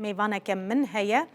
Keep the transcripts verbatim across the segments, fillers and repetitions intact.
Mêvaneke min heye.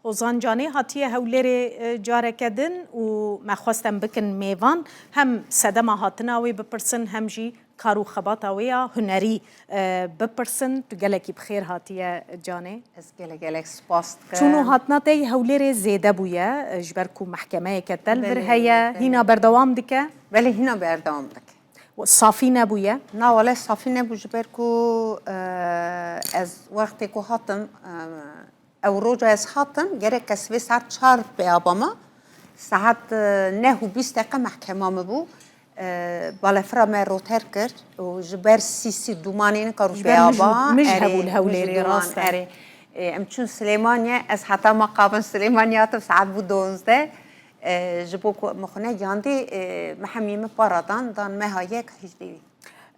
Hozan Canê hatiye Hewlêrê, e, careke din û me xwest em bikin mêvan. Hem sedema hatina wê bipirsin, hem jî kar û xebata wê ya hunerî, e, bipirsin. Tu gelekî bi xêr hatiye Canê. Ez gelek gelek spas dikim. Çûn û hatina te yê Hewlêrê zêde bûye, e, ji ber ku mehkemeyeke te li vir Belê, heye, belê. hîna berdewam dike? Belê, hîna berdewam dike. Safî nebûye? Na, wele safî nebû, ji ber ku, e, ez wextê ku hatim, e, ew roja ez hatim, gerek ez vê saet çar pêya bama. Saet, e, neh û bîst deqe mehkema min bû. E, balefira me roter kir û ji ber sîsî dumanê nika rû Ji ber pêya mij û, ba. mij Erê, hebû li mij û Hewlêrê, duman, rast e. erê. E, em çûn Silêmaniye, ez heta maqabin Silêmaniye hatim, saet bû donzdeh. E, ji bo ku min xwe negiyandî, e, me hemî min para dan, dan meha yek hîjdeh wî.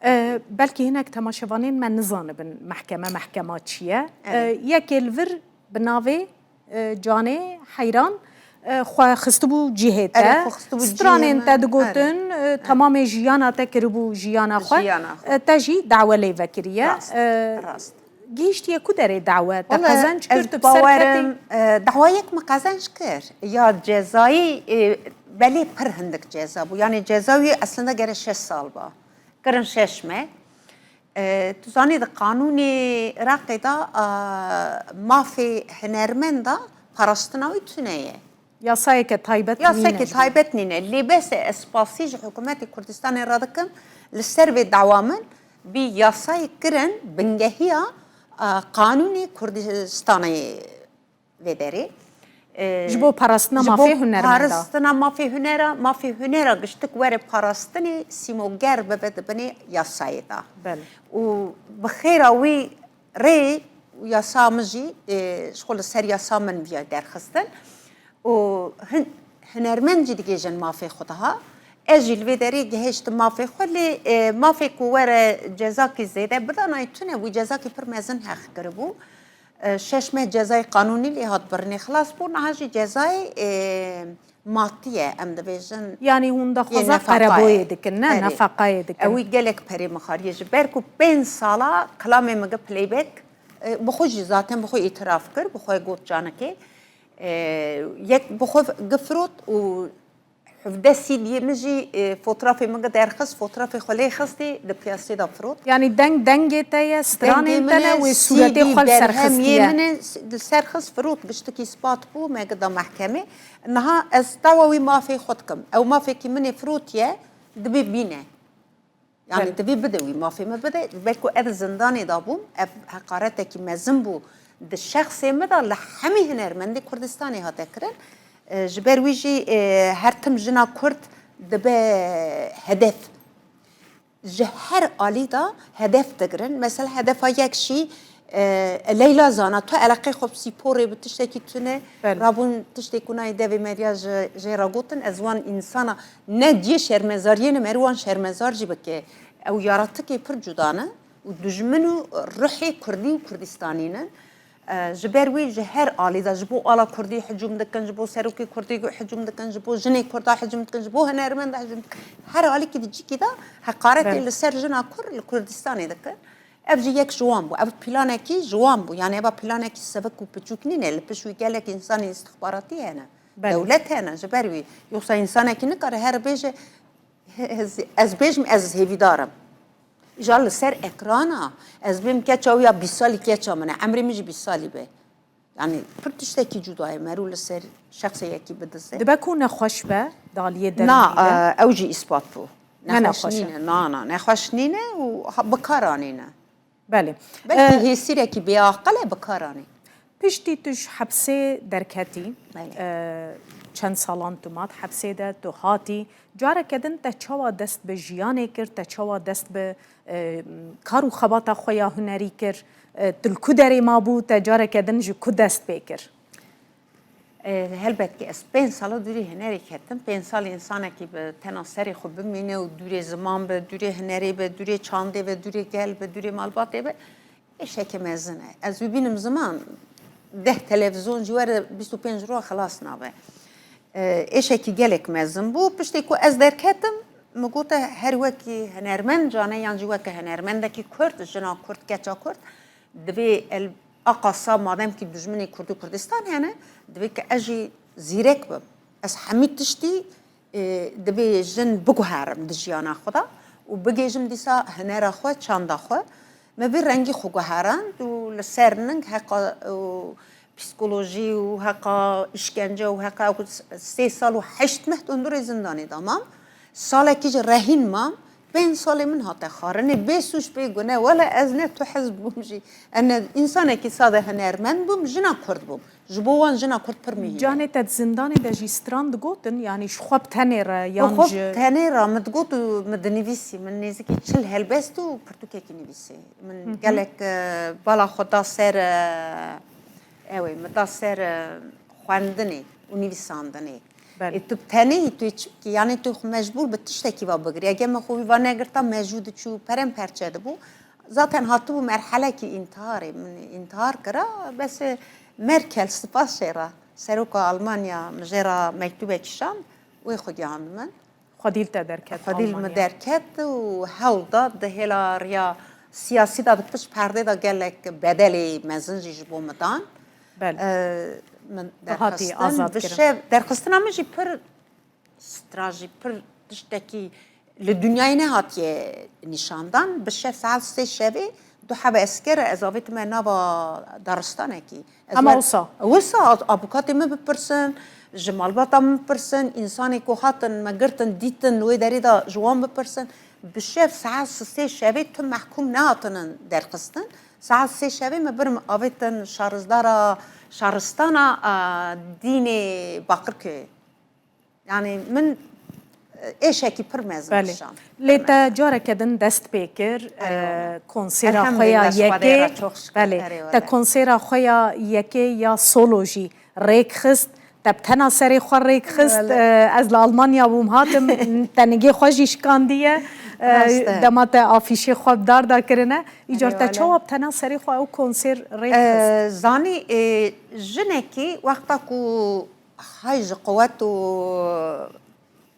E, belkî hinek temaşevanên me nizanibin mehkeme, mehkema çi ye. E, Evet. yekê li vir bi navê, e, Canê Heyran, e, xwe xistibû cihê te. Evet, xwe xistibû cihê Stranên min. te digotin, Evet. e, Evet. temamê jiyana te kiribû jiyana xwe. Jiyana xwe. E, te jî dawe lê vekiriye. Rast, E, rast. Gihîştiye ku derê dawe? Te Wele qezenc kir, ez tu bi ser ketî? bawerim, e, dawayek min qezenc kir. Ya cezayî, e, belê pir hindik ceza bû. Yani ceza wî eslinde gere şeş sal ba. Kirin şeş meh. E, tu zanî di qanûnê Iraqê de, e, mafê hunermenda parastina wî tune ye. Yasayeke taybet Yaseke nîne ji bo. taybet nîne. Lê bes e, ez spasî ji hikûmetê Kurdistanê re dikim, li ser vê dawa min bî yasayê kirin bingehiya, a, qanûnê Kurdistanê vê derê. E, Ji bo parastina ji bo mafê hunermenda. parastina mafê hunera, mafê hunera giştik were parastinê sîmoger bibe di binê yasayê de. Belê. Û bi xêra wî rê û yasa min jî, e, ji xwe li ser yasa min viya derxistin. Û hin-, hunermend jî digihêjin mafê xwe daha. Ez jî li vê derê gihêştim mafê xwe, lê, e, mafê ku were cezakî zêde bida, nayê tune bû, cezakî pir mezin heq kiribû. E, şeş meh cezayê qanûnî lê hat birinê xilas bû, niha jî cezayê, e, madî ye, em dibêjin, Yanî hûn yê daxwaza nefaqayê. qereboyê dikin, ne? Erê. Nefaqayê dikin. Ew wî gelek perê mixariye. Ji ber ku pênc sala kilamê min gi playback, e, bi xwe jî zaten bi xwe îtiraf kir, bi xwe got canikê. E, yek bi xwe gi firot û hevdeh C D'yê min jî, e, fotrafê min gi derxist, fotrafê xwe lê xistî, di piyasê de firot. Yanî deng dengê te ye, Dengê stranên min te ne, e, wê sûretê C D xwe li ser berhemê xistiye. min e, s-, li ser xist firot, giştikî spat bû, me gi da mehkemê. Niha ez dawa wî mafê xwe dikim. Ew mafekî min ê firotiye, divê bîne. Yani Belê. divê bide wî, mafê me bide. Belku ez zindanê de bûm, ev heqaretekî mezin bû di şexsê me de, li hemî hunermendê Kurdistanê hate kirin. E, ji ber wî jî, e, her tim jina Kurd dibe hedef. Ji her alî de hedef digirin. Mesela hedefa yek jî, e, Leyla Zana, tu eleqê xwe bi spor ê, bi tiştekî tune, Belê. rabûn tiştê ku nayê devê me ya ji, jê re gotin, ez wan însana ne cihê şermezariyê ne, merî wan şermezar jî bike. Ew yaratikê pir cuda ne û dijmin û ruhê Kurdî û Kurdistanî ne. E, ji ber wî ji her alî de, ji bo ala Kurdî hicûm dikin, ji bo serokê Kurdî hicûm dikin, ji bo jinê Kurda hicûm dikin, ji bo hunermenda hicûm dikin. Her alîkî di cîkî de heqaretê Belê. li ser jina Kurd li Kurdistanê dikin. Ev jî yek ji wan bû. Ev planekî ji wan bû. Yani eva planekî sivik û piçûk nîne. Li pişt wî gelek însanên îstixbaratî hene. Belê. Dewlet hene ji ber wî. Yoksa însanekî nikare here bêje, ez, ez bêjim ez hêvîdar im. Îja li ser ekrana ez bêm keça wî ya bîst salî keça min e. Emrê min jî bîst salî be. Yani pir tiştekî cuda ye. Merû li ser şexsê yekî bidize. Dibe ku nexweş be, daliyê Na, derûnî de? e, ew jî îspat bû. Ne Nexweş nexweş e. nîne, na, na, nexweş nîne û ha-, bi kar anîne. Belê. Belkî E, hêsîrekî bêaqil e, bi kar anî. Piştî tu ji hepsê derketî, Belê. e, çend salan tu mat hepsê de, tu hatî. Careke din te çawa dest bi jiyanê kir, te çawa dest bi, e, kar û xebata xwe ya hunerî kir? E, tu li ku derê mabû, te careke din ji ku dest pê kir? E, helbet ki ez pênc sala dûrê hunerê ketim. Pênc sal însanekî bi tena serê xwe bimîne û dûrê ziman be, dûrê hunerê be, dûrê çandê be, dûrê gel be, dûrê malbatê be, êşeke mezin e. Ez wî bînim ziman, deh televîzyon jî were bîst û pênc roj xilas nabe. E, êşekî gelek mezin bû. Piştê ku ez derketim, min gote her wekî hunermend cane yan jî weke hunermendekî Kurd, jina Kurd, keça Kurd, divê el Aqasa madem ki dijminê Kurd û Kurdistan hene, divê ki ez jî zîrek bim. Ez hemî tiştî, e, divê jin biguherim di jiyana xwe de û bigêjim dîsa hunera xwe, çanda xwe. Me vî rengî xwe guherand û li ser ning heqa, û psîkolojî û heqa îşkence û heqa ew sê sal û heşt meh di hundirê zindanê de mam. Salekî jî rehîn mam. Pênc salê min hate xwarinê, bê sûc bê gune. Wele ez ne tu hizb bûm jî. Ez ne însanekî sade hunermend bûm, jina Kurd bûm. Ji bo wan jina Kurd pir muhîm e. Canê te di zindanê de jî stran digotin, yanî ji xwe bi tenê re yan Xwe ji bi tenê re min digot û min dinivîsî. Min nêzîkî çil helbest û pirtûkekî nivîsî. Min Hı hı. gelek, e, bala xwe da ser, e, ew ê, min da ser, e, xwendinê û nivîsandinê. Belê. Ê, tu bi tenê yî, tu yê çi bikî? Yanî tu xwe mecbûr bi tiştekî ve bigirî. Eger me xwe vî ve negirta, mejû diçû, perem perçe dibû. Zaten hatibû merhelekî întiharê. Min întihar kira, bes, e, Merkel, spas jê re. Seroka Almanya min jê re mektûbekî şand, wê xwe gihand min. Xwedî li te derket Xwedî li min Almanya. derket û hewl da di hêla riya siyasî de di pişt perdê de gelek bedelê mezin jî ji bo min dan. Belê. Ee, min Tu hatî derxistin. Azad Bi kirin. şev, derxistina min jî pir strajî, pir tiştekî li dinyayê nehatiye nîşandan. Bi şev saet sê şevê du hebe esker ez avêtime nava daristanekî. Ez Hema wer- wisa? Wisa, avukatê min bipirsin, ji malbata min bipirsin, însanê ku hatin, me girtin, dîtin, li wê derê de ji wan bipirsin. Bi şev saet sê şevê tu mehkûm nehatinin derxistin. Saet sê şevê me birim avêtin şarizdara, şaristana, a, dînê Bakirköyê. Yani min, e, êşekî pir mezin Belê. nîşan. Lê te careke din dest pê kir, Eyvallah. e, konsêra xwe ya Elhamdülillah, Xwedê yekê. re çok şükür. Belê. Erê Te wele. konsêra xwe ya yekê ya solo jî rêk xist. Te bi tena serê xwe rêk xist. Wele. E, ez li Almanya bûm hatim, te nigê xwe jî şikandiye. E, Rast e. dema te afîşê xwe bi dar da kirine. Îcar Erê te wele. çawa bi tena serê xwe ew konsêr rêk xist? E, zanî, e, jinekî wexta ku Hay ji quwet û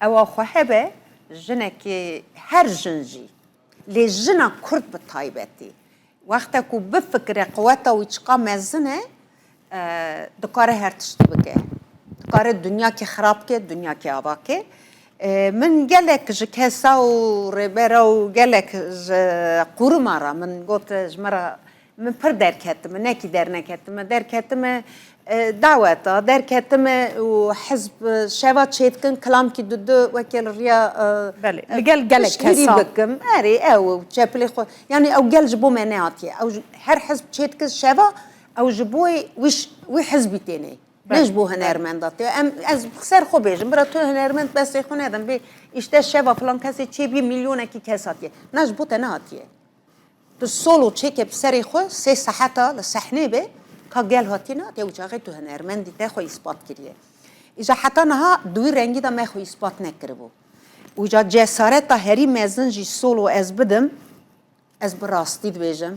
ewa xwe hebe, jinekê her jin jî, lê jina Kurd bi taybetî, wexte ku bifikire quweta wî çiqa mezin e, e, dikare her tiştî bike. Dikare dinyakê xirab ke, dinyakê ava ke. E, min gelek ji kesa û rêbera û gelek ji qûrima re min got, ji me re Min pir derketime, nekî derneketime, derketime, e, daweta, derketime û hizb, e, şeva çêdikin, kilamkî dudu weke li riya, e, Belê, e, li gel gelek piştgirî kesa. bikim. Erê, ew, ew, çepilê xwe. Yanî ew gel ji bo me nehatiye. Ew ji, her hizb çêdikin şeva, ew ji bo wî ş-, wî hizbî têne. Ne Belê, ji bo belê. hunermenda tê. Em, ez ser xwe bêjim, bira tu hunermend besê xwe nedin. Bê, îşte şeva filan kesê çêbî milyonekî kes hatiye. Ne ji bo te nehatiye. Tu solo çêke bi serê xwe sê seheta li sehnê be, ka gel hatî nehatiye, ew çaxê tu hunermendî te xwe îspat kiriye. Îja heta niha di wî rengî de me xwe îspat nekiribû. Û îja cesareta herî mezin jî solo ez bidim, ez bi rastî dibêjim,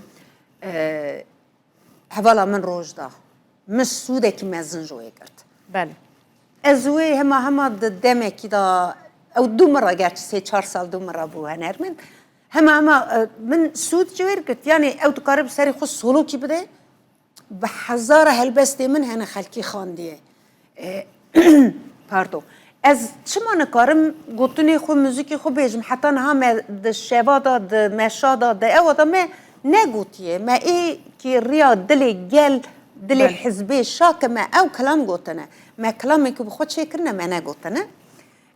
e, hevala min roj da. Min sûdekî mezin ji wê girt. Belê. Ez wê hema hema di demekî de, ew dû min re, gerçî sê çar sal dû min re bû hunermend. Hema hema, e, min sûd ji wê re girt. Yanî ew dikare bi serê xwe solokî bide, bi hezara helbestê min hene xelkî xandiye. E, pardon. Ez çima nikarim gotinê xwe, muzîkê xwe bêjim? Heta niha me di şeva de, di meşa de, di ewa de me negotiye. Me ê ki riya dilê gel, dilê Belê. hizbê şa ke me ew kilam gotine. Me kilamê ku bi xwe çêkirine, me negotine.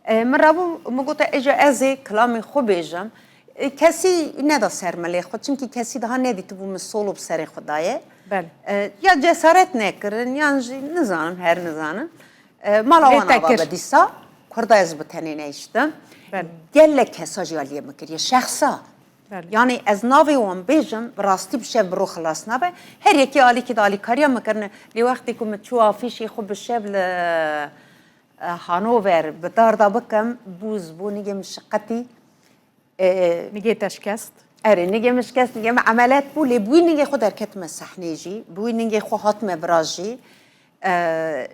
E, min rabû, min gote, êca ez ê kilamê xwe bêjim. E, kesî neda ser milê xwe, çimkî kesî daha nedîtibû min solo bi serê xwe daye. Belê. E, ya cesaret nekirin, yan jî nizanim, her nizanim. E, mala Lê wan te ava kir. be dîsa, Kurda ez bi tenê neyiştim. Belê. Gelek kesa jî aliyê min kiriye, şexsa. Belê. Yanî ez navê wan bêjim, bi rastî bi şev bi rû xilas nabe. Her yekê alîkî de alîkariya min kirine. Lê wextê ku min çû afîşê xwe bi şev li, e, Hanover bi dar da bikim, bûz bû, nigê min şiqetî. E, Nigê te şikest? Erê, nigê min şikest, nigê min emelet bû, lê bi wî nigê xwe derketime sehnê jî, bi wî nigê xwe hatime vira jî. E,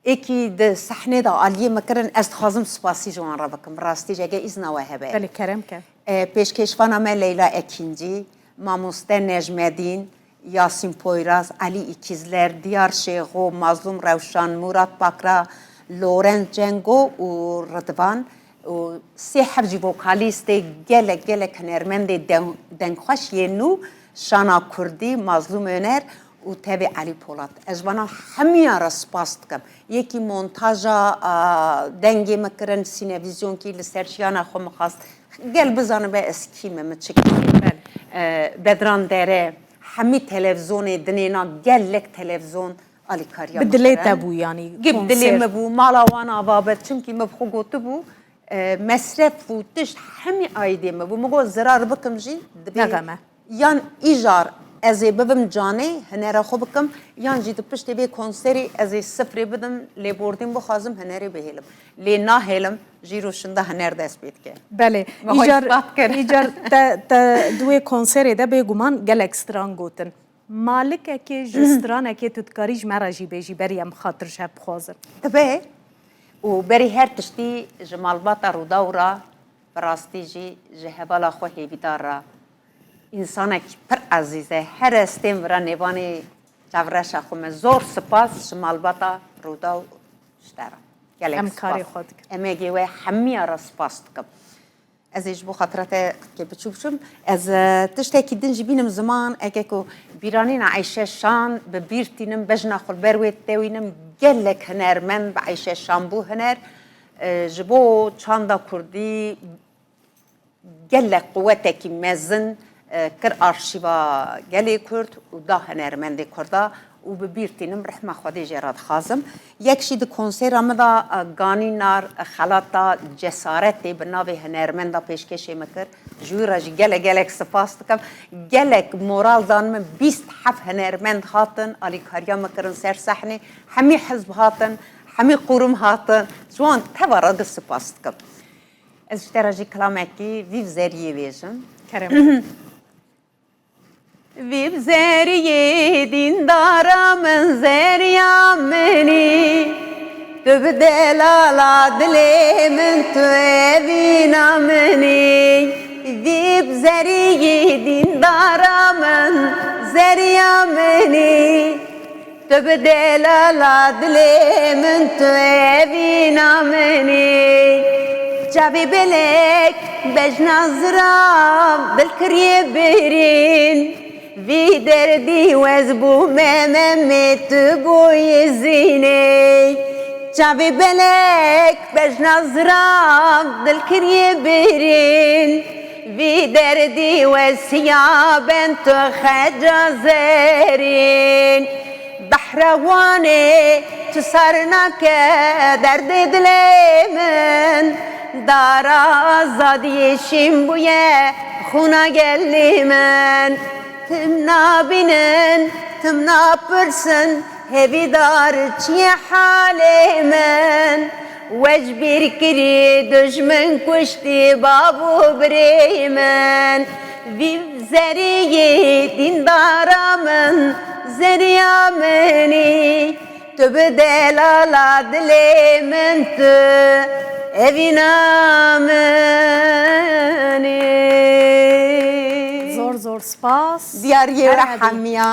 Êkî di sehnê de aliyê min kirin, ez dixwazim spasî ji wan re bikim. Rastî jege îzna we hebe. Belê, kerem ke. E, pêşkêşvana me Leyla Ekîncî, mamoste Necmedîn, Yasîn Poyraz, Elî Îkîzler, Diyar Şêxo, Mazlûm Rewşan, Murat Bakra, Lorenz Cengo û Ridvan û sê heb jî vokalîstê gelek, gelek hunermendê deng-, dengxweş yê nû şana kurdî, Mazlûm Öner û tevî Elî Polat. Ez ji vana hemiya re spas dikim. Yekî montaja, a, dengê min kirin, sînevîzyonkî li ser şiyana xwe min xwest gel bizanibe ez kî me, min çi kir. Belê. E, Bedran Dere, hemî televîzyonê dinêna, gelek televîzyon alîkariya Bi min dilê kirin. te bû yanî Bi dilê konser. min bû, mala wan ava be, çimkî min bi xwe gotibû, e, mesref û tişt hemî aîdê min bû. Min got, zirar bikim jî, dibê Ne xeme. yan îcar ez ê bibim canê, hinera xwe bikim, yan jî di piştê vê konserê ez ê sifrê bidim, lêbordîn bixwazim, hinerê bihêlim. Lê nahêlim, jî roşinda hiner dest pê dike. Belê. Me xwe Îcar, îspat kir. îcar te, te di wê konserê de bêguman gelek stran gotin. Malikekê ji stranekê tu dikarî ji me re jî bêjî, berî em xatir ji hev bixwazin. Dibe û berî her tiştî ji malbata Rûdaw re, bi rastî jî ji hevala xwe hêvîdar re, însanekî pir ezîz e. Her estên vira nêvanê çavreşa xwe me zor spas ji malbata Rûdaw ji te re. Gelek Em karê spas. xwe dikin. Emegê we hemiya re spas dikim. Ez ê ji bo xatira te kê biçû biçûm. Ez, e, tiştekî din jî bînim ziman, eke ku bîranîna Eyşe Şan bi bîr tînim, bejna xwe li ber wê tewînim, gelek hunermend bi Eyşe Şan bû huner. E, ji bo çanda kurdî gelek quwetekî mezin, e, kir arşîva gelê Kurd û da hunermendê Kurda û bi bîr tînim, rehma Xwedê jê re dixwazim. Yek jî di konsera min de, e, ganî nar, e, xelata cesaretê bi navê hunermenda pêşkêşê min kir. Ji wî re jî gelek gelek spas dikim. Gelek moral dan min, bîst heb hunermend hatin, alîkariya min kirin ser sehnê. Hemî hizb hatin, hemî qurum hatin. Ji wan teva re di spas dikim. Ez ji te re jî kilamekî vî bi zeriyê bêjim. Kerem. Vî bi zeriyê dîndara min, zeriya min î. Tu bi delala dilê min, tu evîna min î. Vî bi zeriyê dîndara min, zeriya min î. Tu bi delala dilê min, tu evîna min î. Çavê belek bejna zirav dil kiriye birîn. Vî derdî wez bû me, Memê tu bûyî zînê. Çavê belek bejna zirav dil kiriye birîn. Vî derdî wesiya ben tu xeca zerîn. Behra wanê tu sar nake derdê dilê min. Dara azadiyê şîn bûye xûna gelê min. Tim nabînin, tim napirsin, hêvîdar çi ye halê min? We ji bîr kirî, dijmin kuştî bav û birê min. Vî zeriyê dîndara min, zeriya min î. Tu bi delala dilê min, tu evîna min î. Zor zor spas. Diyariyê Her we hebî. hemiya.